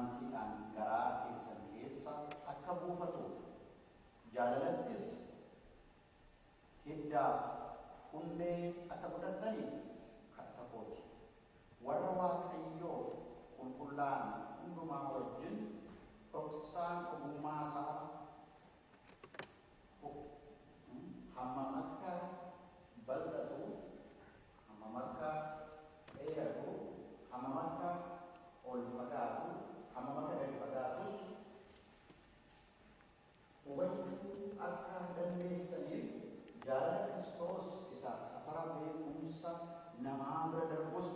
Amantiidhaan garaa keessan keessa akka buufatuuf, jaalalattis hiddaaf hundee akka godhattaniif kadhata kooti. Warra Waaqayyoof qulqullaa'an hundumaa wajjin dhoksaan ogummaa isaa hammam akka bal'atu, hammam akka dheeratu, hammam akka ol fagaatu, hammam akka gadi fagaatus hubachuu akka dandeessaniif, jaalala Kiristoos isa safara beekumsa namaa bira darbus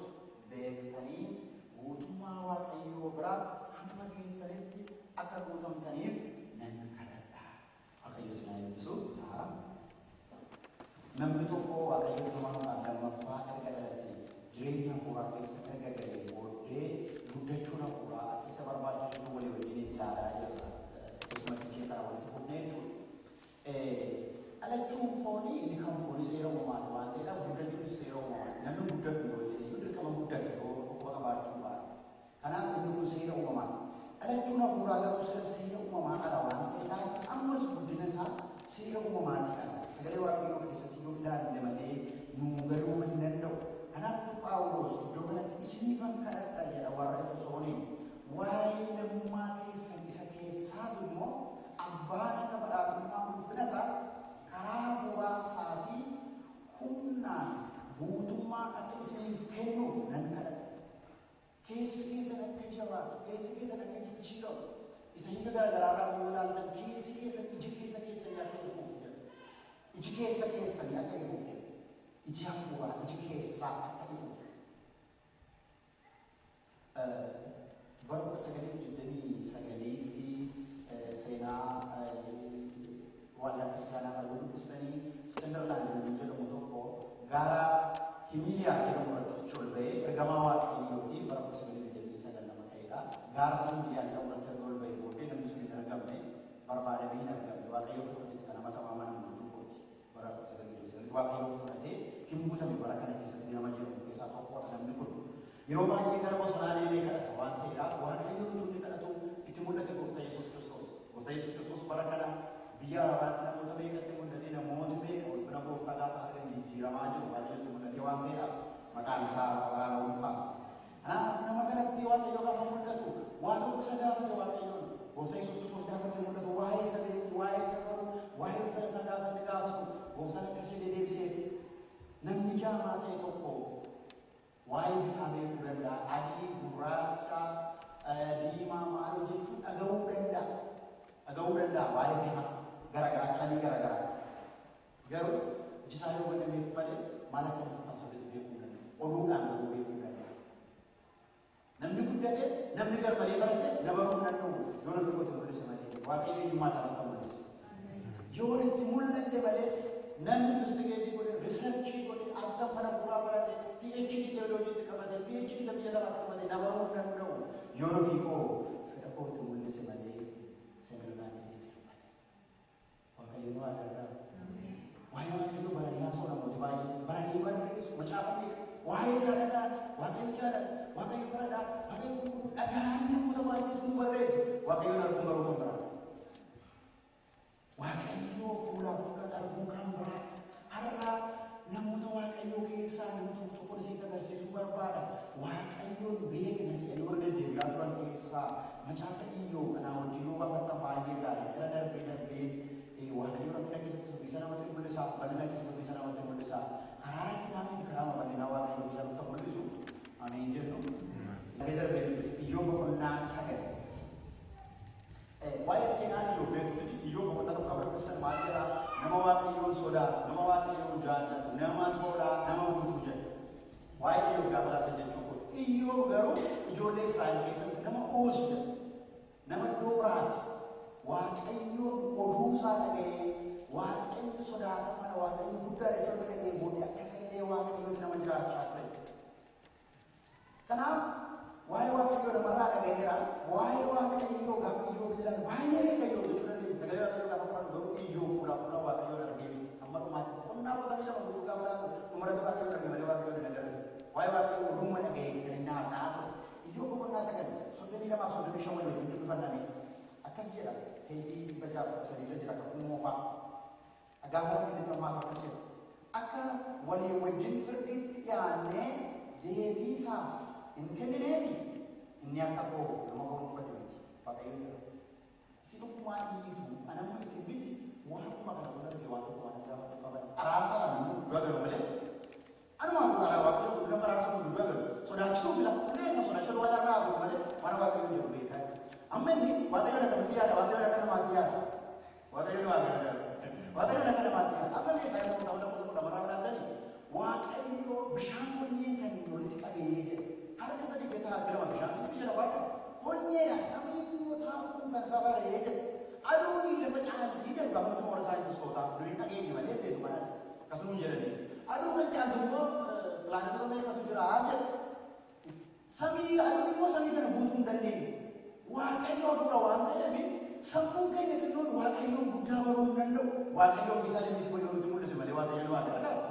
beektanii guutummaa Waaqayyoo bira hamma geessanitti akka guutamtaniif nan kadhadha. Waaqayyo isin haa eebbisu. Namni tokko Waaqayyotti amanuudhaan lammaffaa erga dhalatee, jireenya hafuuraa keessa erga galee booddee guddachuun hafuuraa akka isa barbaachisutu walii wajjin ilaalaa jirra. Keessumatti ishee kana walitti fufnee jechuudha. Dhalachuun foonii inni kan foonii seera uumamaati waan ta'eedhaaf, guddachuunis seera uumamaati. Namni guddadhu yoo jedhe iyyuu dirqama guddata yoo dhukkuba qabaachuu baate. Kanaaf inni kun seera uumamaati. Dhalachuun hafuuraa garuu sila seera uumamaa ala waan ta'eedhaaf, ammas guddina isaa seera uumamaati ala. Sagalee Waaqayyoo keessatti yoo ilaalle malee nuu galuu hin danda'u. Kanaaf Phaawulos iddoo kanatti "Isiniifan kadhadha" jedha warra Efesooniin. Waa'ee namummaa keessan isa keessaaf immoo abbaan akka badhaadhummaa ulfina isaa karaa hafuuraa isaatii humnaan guutummaa akka isiniif kennuuf nan kadhadha. Keessi keessan akka jabaatu, keessi keessan akka jijjiiramu, isa hiika garaa garaarraa yoo ilaaltan, keessi keessan, iji keessa keessanii akka ifuuf jedha. Iji keessa keessanii akka ifuuf jedha. Iji hafuuraa, iji keessaa akka ifuuf. Bara 1929tti seenaa waldaa kiristaanaa kan yoo dubbistanii, Sunderland namni jedhamu tokko gaara Himiiliyaa jedhamu irratti achi ol ba'ee, ergamaa Waaqayyooti, bara 1929 nama ka'edha. Gaara sana Himiiliyaa jedhamu irratti erga ol ba'ee booddee namni sun hin argamne, barbaadamee hin argamne. Waaqayyootu fudhatetti kan nama tamaa mana jechuu kooti. Bara 1929 Waaqayyoo fudhatee hin butame. Bara kana keessatti nama jedhamu keessaa tokkodha namni kun. Yeroo baay'ee gara bosonaa deemee kadhata waan ta'eedhaaf, Waaqayyoon utuu inni kadhatu itti mul'ate Gooftaa Yesuus Kiristoos. Gooftaa Yesuus Kiristoos bara kana biyya Arabaatti namoota meeqatti mul'atee, namooti meeqa ulfina Gooftaa gaafa argan jijjiiramaa jiru, Waaqayyotti mul'atee waan ta'eedhaaf maqaan isaa baraan ulfaata. Kanaaf nama kanatti Waaqayyo gaafa mul'atu waa tokko isa gaafate Waaqayyoon. Gooftaa Yesuus Kiristoos gaafa itti mul'atu, waa'ee isa beeku, waa'ee isa baru, waa'ee ulfina isaa gaafa inni gaafatu, Gooftaan akkasii illee deebiseef. Namni jaamaa ta'e tokko waa'ee bifaa beekuu danda'a. Adii, gurraacha, diimaa maaloo jechuun dhaga'uu danda'a. Dhaga'uu danda'a waa'ee bifa garaagaraa, qalamii garaagaraa. Garuu iji isaa yoo banameef malee maal akka inni fakkaatu sirriitti beekuu hin danda'u. Oduudhaan garuu beekuu danda'a. Namni guddate, namni garmalee barate na baruu hin danda'u yoo namni gote mul'ise malee. Waaqayyo eenyummaa isaa nutti mul'ise. Yoo itti mul'anne malee, namni investigate godhe, research godhe, akka kana fuuraa baradhe, PhD teolojiitti qabate, PhD isa biyya lafaatti qabate na baruu hin danda'u. Yoo ofii koo fedha koo itti mul'ise malee, Sunderlandiif dubbate. Waaqayyo nu haa gargaaru. Waa'ee Waaqayyoo baranii haasa'u namooti baay'ee. Baranii barreessu, macaafa meeqa. Waa'ee isaa dhagaan, Waaqayyo jaalala, Waaqayyo faradaa, Waaqayyo qulqulluu dhagaanii namoota baay'eetu nu barreesse. Waaqayyoon arguun garuu kan biraati. Waaqayyoo fuulaaf fuula arguun kan biraati. Har'a namoota Waaqayyoo keessaa nama tokko tokko isinitti agarsiisuu barbaada. Waaqayyoon beekna jedhanii warra deddeebi'aa turan keessaa macaafa Iyyoob kanaa wajjin yoo baafattan baay'ee gaarii. Irra darbee darbee Waaqayyo rakkina keessatti ofiisa namatti mul'isa, bal'ina keessatti ofiisa namatti mul'isa. Karaa rakkinaa miti, karaa bal'inaa Waaqayyo ofiisa nutti mul'isu. Ameen jennu. Darbee darbee dubbisa. Iyyoob boqonnaa 9. Waa'ee seenaa Iyyoob beektu miti? Iyyoob boqonnaa 1 gaafa dubbistan maal jedha? Nama Waaqayyoon sodaatu, nama Waaqayyoon jaallatu, nama tolaa, nama guutuu jedha. Waa'ee Iyyoob gaafa laatan jechuun kun. Iyyoob garuu ijoollee Israa'el keessatti nama Uus jedha. Nama iddoo biraati. Waaqayyoon oduu isaa dhaga'ee, Waaqayyo sodaatamaadha, Waaqayyo guddaadha jechuun dhaga'ee booddee akka sagalee Waaqayyooti nama jiraachaa ture. Kanaaf waa'ee Waaqayyoo namarraa dhaga'eera. Waa'ee Waaqayyoo gaafa Iyyoob ilaalu baay'ee beeka Iyyoob jechuu dandeenya. Sagalee Waaqayyoo gaafa qorannu garuu Iyyoob fuulaa fuula Waaqayyoon argee miti. Hamma dhumaatti boqonnaa 42 guutuu gaafa ilaallu, dhumarratti Waaqayyoon arge malee Waaqayyoon hin agarre. Waa'ee Waaqayyoo oduuma dhaga'ee kan inni haasa'aa ture. Iyyoob boqonnaa 9. 32 35 wal wajjin dubbifanname. Akkas jedha, peejii 613 irra jira Kakuu Moofaa. Gaafa inni ta'u akkas jedha. Akka walii wajjin firdiitti dhiyaannee deebii isaaf hin kennineefi inni akka koo nama foon uffate miti. Waaqayyo jedha. Isin ofumaa iyyitu, anamma isin miti, waaquma kana booda dhufe waan tokko waan gaafatu qaban. Araarsa namni dura galu malee. Anuma ara Waaqayyo kun nama araarsa kun dura galu. Sodaachisuu fila. Hundeessa sodaachisuu waan irraa hafu malee waan Waaqayyo jedhu beekaa. Amma inni Waaqayyo akkamitti yaada? Waaqayyo akka namaatti yaada. Waaqayyo waa gargaara. Waaqayyo akka namaatti yaada. Amma mee saayinsii kudha lama 12 ilaaltanii Waaqayyo bishaan konyeen kan inni walitti qabee jedhe. Harka sadii keessaa harka lama bishaan biyya lafaa jiru. Konyeedha samii immoo taa'uu kan safaree jedhe. Aduun lafa caaltii jedhu gaafa nuti warra saayintistootaa nu hin dhageenye malee beeku kanas akkasuma hin jedhani. Aduu kan caaltu immoo pilaanetoota meeqatu jira jedhe. Samii aduun immoo samii kana guutuu hin dandeenye. Waaqayyo hafuura waan ta'eef sammuun keenya xinnoon Waaqayyoon guddaa baruu hin danda'u. Waaqayyo ofiisaa limiti godhee nutti mul'ise malee Waaqayyo nu haa gargaaru.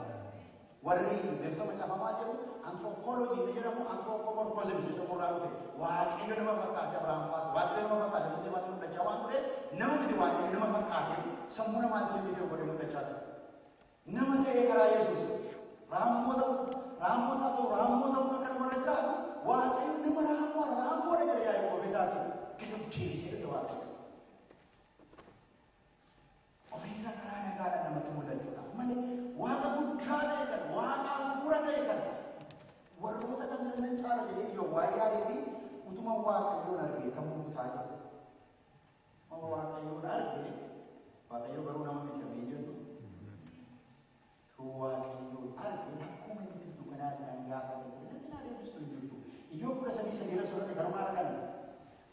Warri beektota macaafamaa jedhu anthropology inni jedhamu anthropomorphism jedhamu irraa dhufe. Waaqayyo nama fakkaate Abrahaam faatu, Waaqayyo nama fakkaate Musee faatu mul'achaa waan tureef nama miti, Waaqayyo nama fakkaate sammuu namaatti limiti godhee mul'achaa ture. Nama ta'ee karaa Yesuus raammoo ta'u, raammoo ta'u, raammoo ta'u akka namarra jiraatu Waaqayyo nama raammoo raammoodha jedhe yaa'ii ofiisaatiin gad of deebisee dhufe Waaqayyo. Ofiisa karaa nagaadhaan namatti mul'achuudhaaf malee Waaqa guddaa ta'e kan Waaqa hafuura ta'e kan warroota kan nan caala jedhee iyyoo waa yaadee fi utuma Waaqayyoon argee kan mul'ataa jedhe. Utuma Waaqayyoon arge, Waaqayyo garuu nama miti ameen jennu. Utuu Waaqayyoon arge rakkoo inni fiddu kanaaf nan gaafadha. Namni naa deebistu hin jirtu. Iyyoo 13:3 irra soorate garuma arganna.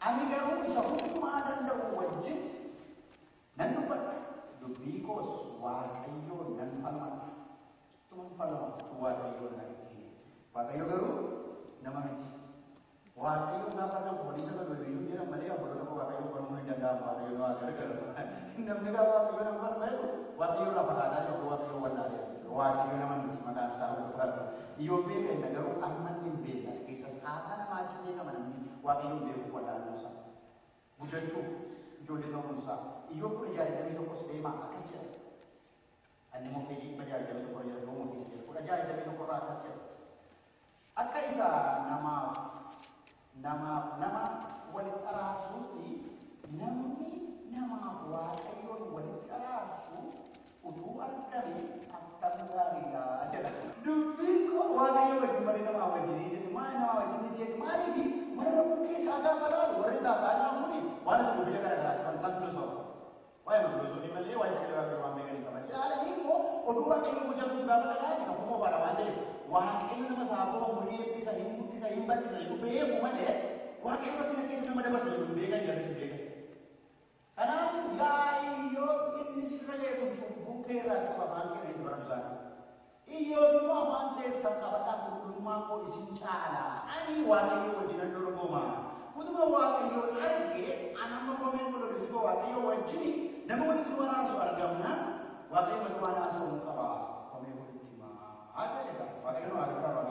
Ani garuu isa hundumaa danda'u wajjin nan dubbadha. Dubbii koos Waaqayyoon nan falmadha. Tun falma utuu Waaqayyoon arge. Waaqayyo garuu nama miti. Waaqayyo gaafa kan poolisa galu iyyuu jedhan malee obboloota koo Waaqayyo falmuu hin danda'amu. Waaqayyo nu haa gargaaru. Namni gaafa Waaqayyo nama falma jedhu Waaqayyo irraa fagaataa jira, Waaqayyo wallaalee jechuudha. Waaqayyo nama miti, maqaan isaa ulfaatu. Iyyoob beeka inna garuu amma inni hin beekne as keessatti haasaa namaatiin beekama namni Waaqayyoon beekuuf wallaaluu isaa. Guddachuuf ijoollee ta'uun isaa. Iyyoob 16:21 deemaa akkas jedha. Ani immoo peejii 621 jira yoomuu keessa jira. 16:21 irraa akkas jedha. Akka isa namaaf nama walitti araarsuutti namni namaaf Waaqayyoon walitti araarsu utuu argame akkam gaariidha jedha. Dubbiin koo Waaqayyo wajjin malee namaa wajjin hin jedhu. Maal namaa wajjin miti jedhu? Maaliif warra bukkee isaa gaafa laalu warri taasaa jiran kuni waan isa biyya gara garaati kan isaan filosoofa. Waa'ee filosoofii malee waa'ee sagalee Waaqayyoo waan beekan hin qaban. Ilaalanii immoo oduu Waaqayyoo hojjetu gaafa dhaga'an kakuu moofaadha waan ta'eef Waaqayyo nama isaa qofa hin eebbisa, hin guddisa, hin bal'isa jedhu beeku malee Waaqayyo rakkina keessa nama dabarsa jedhu hin beekan, jarris hin beekan. Kanaaf yaa Iyyoob, inni sirra ga'e kun cubbuu kee irraa qaba afaan kee itti baratu isaanii. Iyyoob immoo afaan keessan qabadhaa, qulqullummaan koo isin caala. Ani Waaqayyo wajjinan dorgoma. Utuma Waaqayyoon arge an amma komeen qulqulleessi koo Waaqayyo wajjini nama walitti nu araarsu argamnaan Waaqayyo mati waan haasa'u qaba. Komee walitti himaa jedhe. Waaqayyo nu haa gargaaru.